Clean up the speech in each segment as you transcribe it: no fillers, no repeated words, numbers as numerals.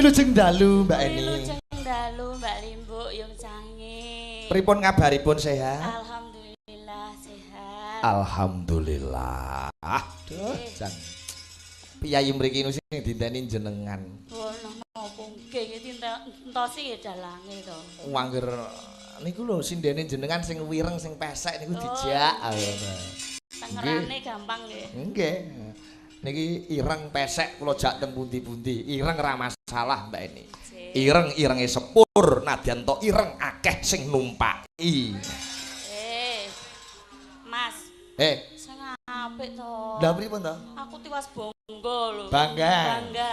Wilujeng dalu Mbak Eni. Wilujeng dalu Mbak Limbuk yung canggih. Pripun kabaripun, sehat? Alhamdulillah sehat. Alhamdulillah. Aduh, jan. Piyayi mriki niku sing dinteni jenengan. Oh, napa nggih iki entosi nggih dalange to. Wangger niku lho sindene jenengan sing wireng sing pesek niku dijak. Tengerane gampang nggih. Nggih. Niki ireng pesek kula jak teng pundi-pundi. Ireng ra masalah Mbak Eni. Ireng-irenge sepur, nadyan to ireng akeh sing numpaki. Mas. Sing apik to. Lha pripun to? Aku tiwas bangga lho. Bangga. Bangga.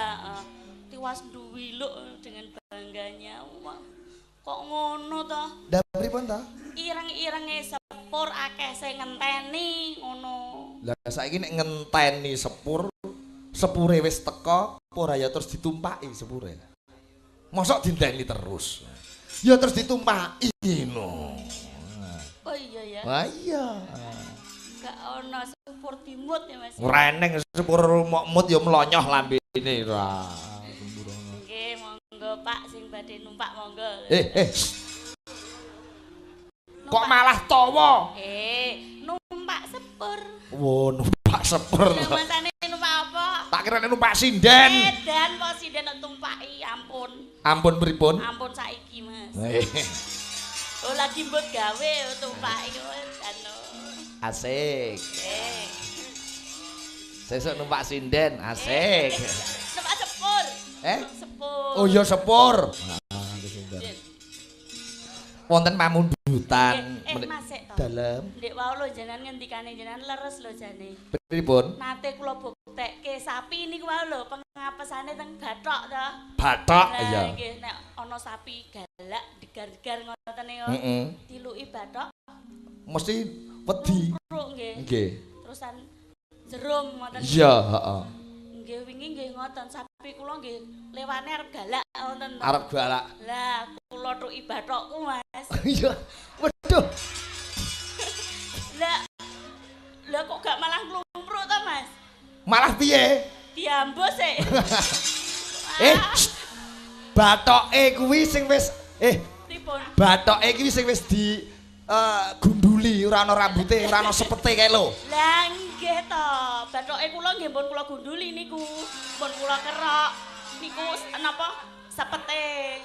Tiwas nduwiluk dengan bangganya. Wah, kok ngono to? Lha pripun to? Ireng-irenge sepur akeh sing ngenteni ngono. Lah saiki nek ngenteni sepur, sepure wis teka, ora ya terus ditumpaki sepure. Mosok dinteni terus. Ya terus ditumpaki no. Oh iya ya. Wah iya. Gak ono sepur dimut ya Mas. Ora eneng sepur mok mut ya mlonyoh lambene ora. Nggih, monggo Pak sing badhe numpak monggo. Kok malah tawa? Numpak sepur. Wo, numpak sepur. Masane numpak apa? Tak kira numpak sinden. Edan po sinden nek tumpaki, ampun. Ampun pripun? Ampun saiki, Mas. Oh, lagi mbut gawe tumpaki anu. Asik. Sesuk numpak sinden, asik. Numpak sepur. Sepur. Oh iya sepur. Wonten pamundutan Mas sik to. Dalem. Ndek wau lho jenengan ngendikane jenengan leres lho jane. Pripun? Nate kula buktekke sapi niku wau lho pengapesane teng bathok to. Bathok iya. Nggih nek ana sapi galak degar-degar ngoten niku. Heeh. Diluki bathok mesti wedi. Nggih. Nggih. Terusan jerum ngoten. Iya, heeh. Nggih wingi nggih ngoten sapi kula nggih lewane arep galak ngoten. Arep galak. Lah kula tuki bathokku Mas. Iya. Waduh. Lah lah kok gak malah nglumpruk to Mas? Malah piye? Diambus e. Bathoke kuwi sing wis pripun? Bathoke kuwi sing wis di gunduli ora ana rambute, ora ana sepete kae lho. Lah nggih to, bathoke kula nggih pun kula gunduli niku. Pun kula kerok niku napa sepete.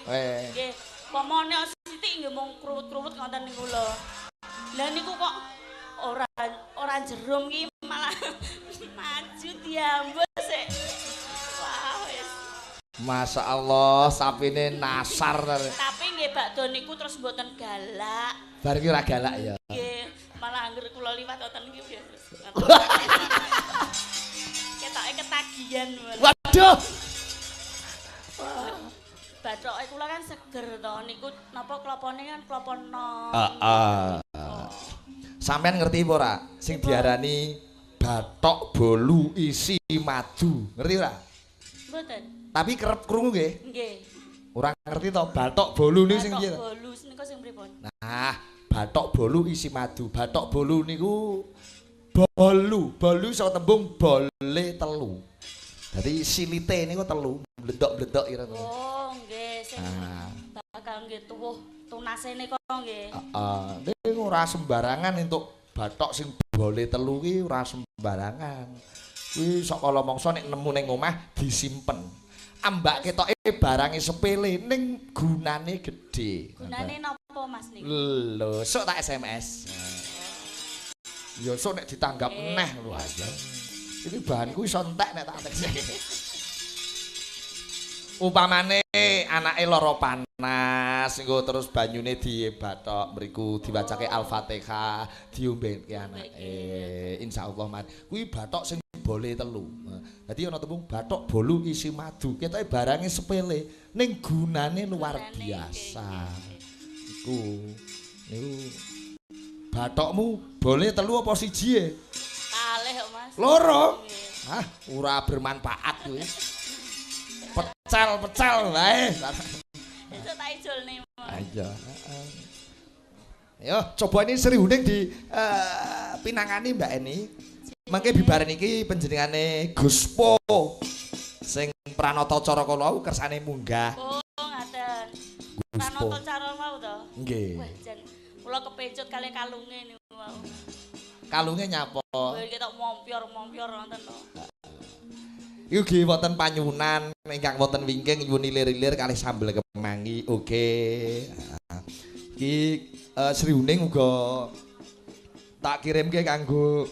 Nggih, pomone sithik nggih mung kruwut-kruwut ngoten niku lho. Lah niku kok ora jerum ki malah maju diambus sik. Wah wis. Masya Allah, sapine nasar. Tapi nggih bakdo niku terus mboten galak. Bar iki ora galak ya. Nggih, malah angger kula liwat ngoten iki nggih. Ketoke ketagihan. Waduh. Bathoke kula kan seger to niku napa klopone kan klopo nom. Heeh. Sampeyan ngerti apa ora sing diarani bathok bolu isi madu? Ngerti ora? Mboten. Tapi kerep krungu nggih? Nggih. Ora ngerti to bathok bolu niku sing piye? Bathok bolu niku sing pripun? Nah, bathok bolu isi madu. Bathok bolu niku bolu, bolu saka tembung bole telu. Dadi silite niku telu, blendok-blendok kira to. Oh, nggih sing bakal nggih tuwuh tunase nika nggih. Heeh. Ning ora sembarangan entuk bathok sing bole telu ki ora sembarangan. Kuwi sok kala mangsa nek nemu ning omah disimpen. Ambak ketoke barange sepele ning gunane gedhe. Gunane napa Mas niku? Lho, sok tak SMS. Ya sok nek ditanggap neh lho aja. Iki bahanku iso entek nek tak tes. Upamane anake lara panas, engko terus banyune dibathok mriku diwacake Al-Fatihah, diombenke anake. Insyaallah man. Kuwi bathok sing bole telu. Dadi ana tembung bathok bolu isi madu. Ketoke barange sepele ning gunane luar biasa. Iku niku bathokmu bole telu apa siji e? Kalih kok Mas. Loro. Hah, ora bermanfaat kuwi. Pecel-pecel wae. Iso tak ijolne. Ayo. Ayo, coba ini Sri Huning di pinangani Mbak Eni. Mangke bibaran iki panjenengane Guspo. Sing Pranata Cara kala wau kersane munggah. Oh, ngaten. Pranata Cara wau to? Nggih. Wah, jan kula kepecut kalih kalunge niku wau. Kalunge nyapa? Kowe ketok mompyor-mompyor ngoten to. Iku nggih wonten panyuwunan ingkang wonten wingking nyuwun ilir-ilir kalih sambel kemangi. Oke. Iki Sri Huning uga tak kirimke kanggo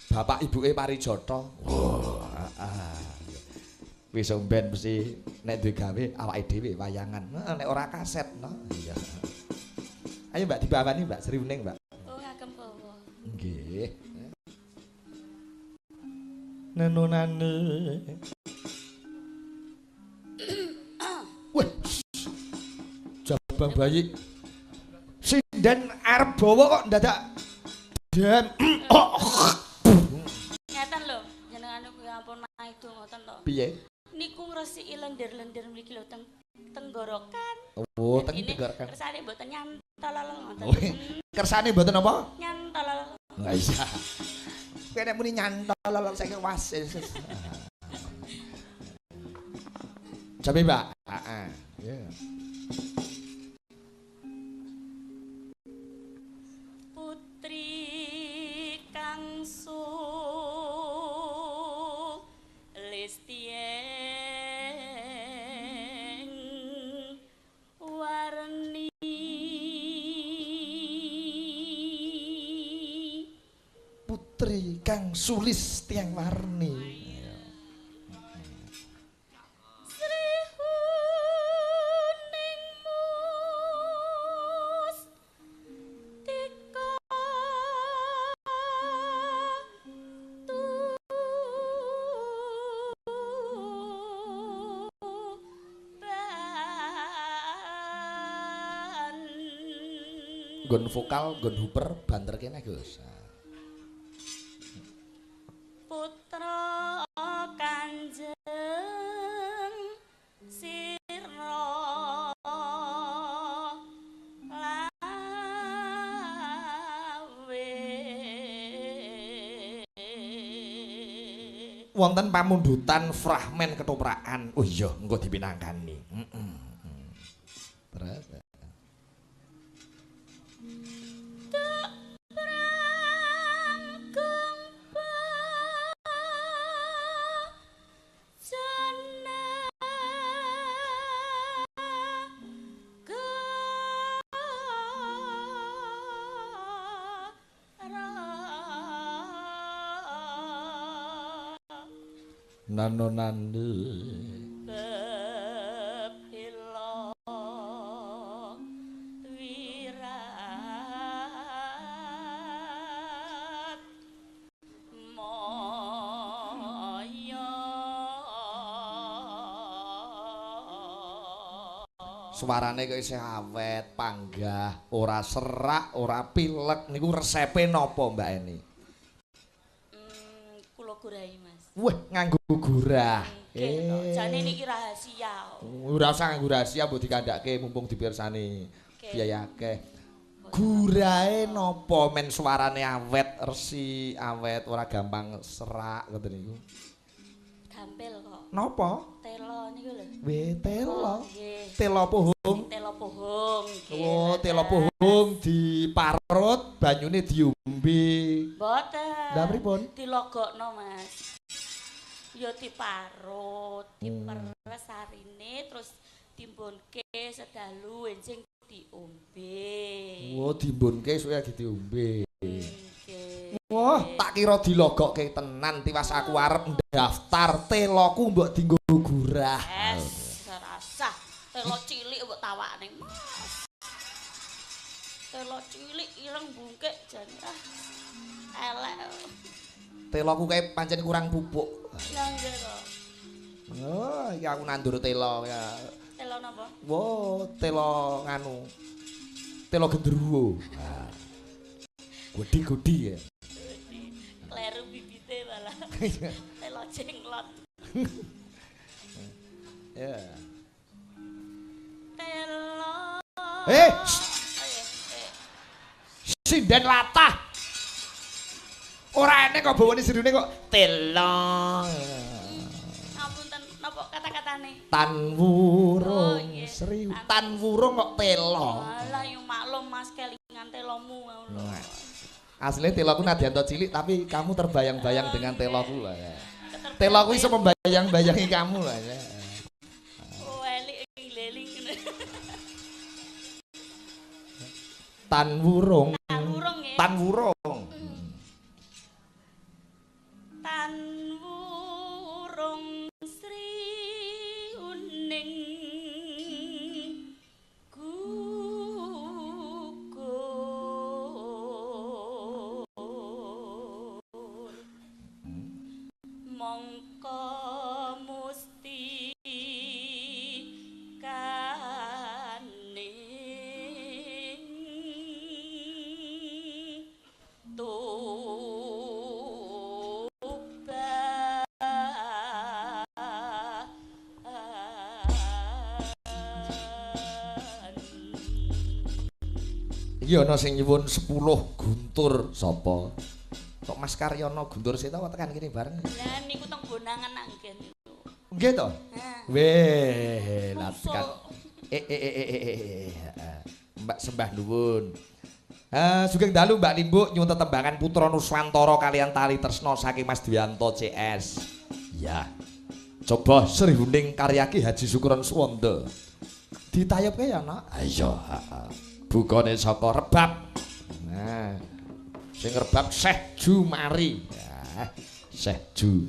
bapak ibuke Parijata. Oh, heeh. Wis omben mesti nek duwe gawe awake dhewe wayangan. Heeh, nek ora kaset no. Iya. Ayo Mbak dibawani Mbak Sri Huning, Mbak. Oh, kagem bawa. Nggih. Nenonane. Wah. Jabang bayi. Sinden arep bawa kok ndadak dem. Ngeten lho, jenengan niku ya ampun maido ngoten to. Piye? Niku ngresiki lendir-lendir mriki lho teng tenggorokan. Oh, teng tenggorokan. Kersane mboten nyantol ngoten. Oh, kersane mboten apa? Nyantol. Lah iya. Kowe nek muni nyantol saiki wasis. Jabe, Mbak. Heeh. Iya. Putri kang sulistyeng warni Putri kang sulis tiang warni. Sri Huning mustika Tuban. Nggon vokal, nggon huper banter kene, Gus. Putra Kanjeng Sira Lawe. Wonten pamundutan fragmen ketoprakan. Oh iya, engko dipinangkani. Heeh. Terus nanonane Bebila wirat maya. Suarane kok isih awet, panggah, ora serak, ora pilek niku resepe napa Mbak Eni? Kula gurahi, Mas. Wah, nganggo gurah. Nggih, jane niki rahasia. Ora usah nganggo rahasia mbok dikandhake mumpung dipirsani biaya akeh. Gurahe napa men suarane awet, resi, awet, ora gampang serak ngoten niku. Gampil kok. Napa? Telo niku lho. Weh, telo. Nggih. Telo pohong. Telo pohong nggih. Oh, telo pohong diparut, banyune diombe. Mboten. Lah pripun? Dilogokno, Mas. Ya diparut, diperes sarine terus dimbonke sedalu enjing diombe. Oh, dimbonke suwe lagi diombe. Nggih. Wah, tak kira dilogokke tenan tiwas aku arep ndaftar teloku mbok dinggo gurah. Es, rasah telo cilik mbok tawakne, Mas. Telo cilik ireng bungkek jan ah. Elek. Teloku kae pancen kurang pupuk. Lah nggih to. Oh, iki aku nandur telo ya. Telo napa? Wo, telo nganu. Telo gendruwo. Gudi-gudi ya. Kleru bibite malah. Telo jenglot. Ya. Telo. Eh, sinden latah. Ora enek kok bawane sirine kok telo. Ampun Terusane. Tan wurung Oh, iya. Sri. Tan wurung kok telo. Alah yo maklum Mas kelingan telomu ngono. Asline teloku nadyanto cilik tapi kamu terbayang-bayang dengan teloku lah ya. Teloku iso membayang-bayangi kamu lah ya. Oh, elik ngleling. Tan wurung. Tan wurung nggih. Tan wurung. Tan wurung Sri Uning gugur mongko musti kaning Tuban. Iki ana sing nyuwun 10 guntur sapa? Kok Mas Karyono Guntur Seta tekan kene bareng? Lah niku teng bonangan nang nggih niku. Nggih to? Hah. Weh, lah Mosok. tekan. Mbak sembah nuwun. Sugeng dalu Mbak Limbuk nyuwun tetembangan Putra Nuswantara kalian tali tresna saking Mas Dwianto CS. Ya. Coba Sri Huning karya Ki Haji Sukron Suwanda. Ditayepke ya, Nak? Ayo, heeh. Bukane saka rebab. Nah. Sing rebab Syekh Jumari. Ya, Syekh Ju.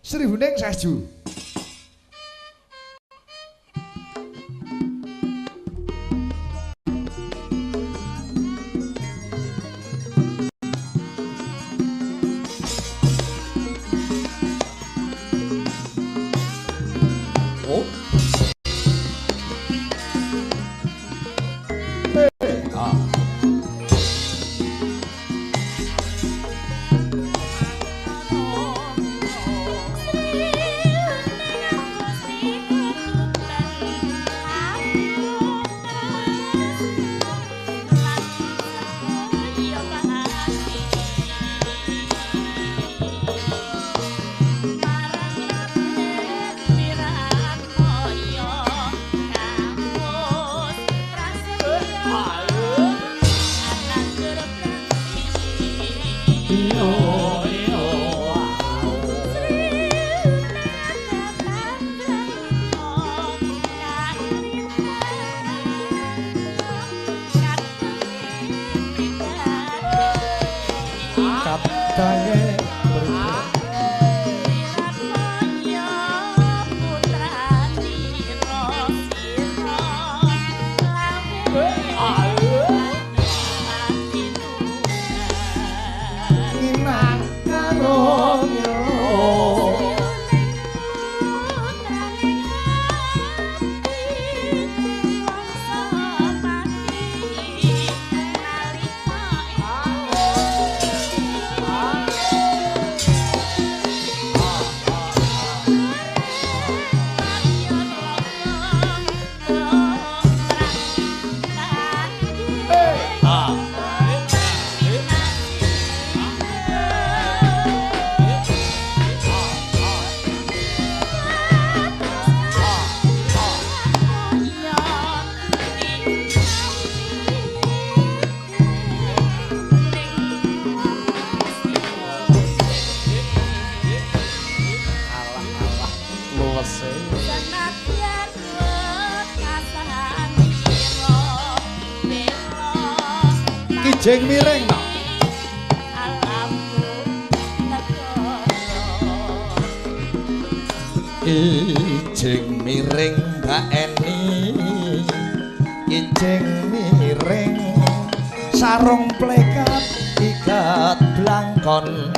Sri Huning Syekh Ju. Oh. Ah. Katange nginang karo alah alah luwese. Kijing miring no. Kijing miring Mbak Eni, kijing miring sarung plekat ikat blangkon.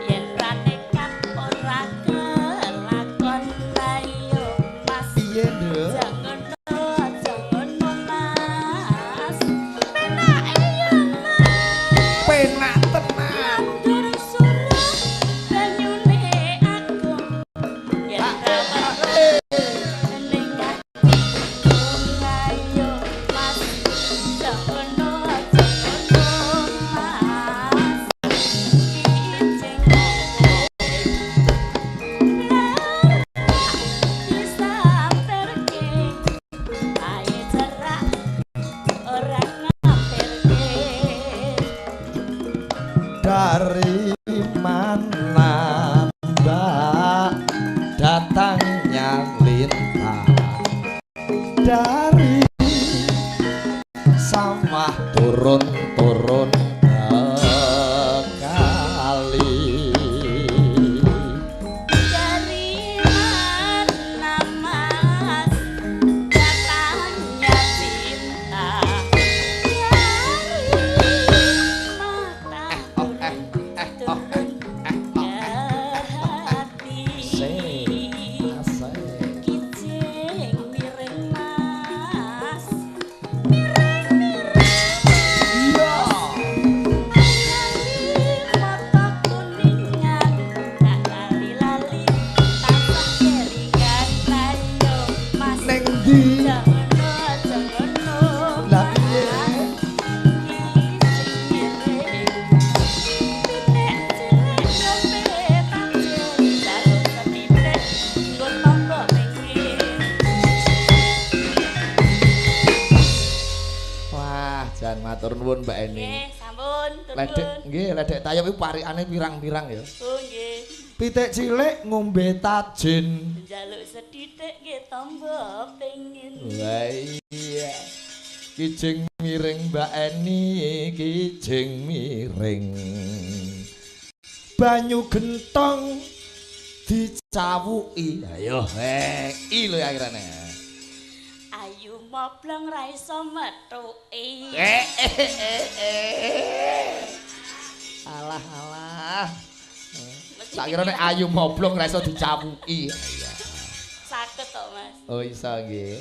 Yen ra nekat ora kelakon ayo Mas. Piye nduk? Jangan jangan Mas. Penake ya Mas. Penak tenan. Nandur surah banyune agung. Yen ra weruh ning ati ayo Mas. Jangan jangan Mas. Dari mana Mbak datangnya lintah? Dari sawah turun-turun ke kali. Dari mana Mas datangnya cinta? Dari mata turun ke hati. Asik. Kijing miring Mas, miring-miring. Iya. Kali mata kuningan, tak lali-lali, tansah kelingan. Ayo Mas, Neng ndi? Jangan jangan. Lah piye? Kijing miring, pitik cilik ngombe tajin, jaluk sethithik nggo tangga pengin. Wah, jan matur nuwun Mbak Eni. Nggih, sampun, Ledek nuwun. nggih, ledek tayub iku parikane pirang-pirang ya. Oh nggih. Pitik cilik ngombe tajin. Njaluk sethithik nggih tamba pengin. Wah iya. Kijing miring Mbak Eni, kijing miring. Banyu gentong dicawuki. Ayo, i lho akhirane. Ayu moblong ra iso methuki. Eh, eh, eh, eh. Alah, alah. Tak kira nek ayu moblong ra iso dicawuki. Iya. Saged to, Mas. Oh iso nggih.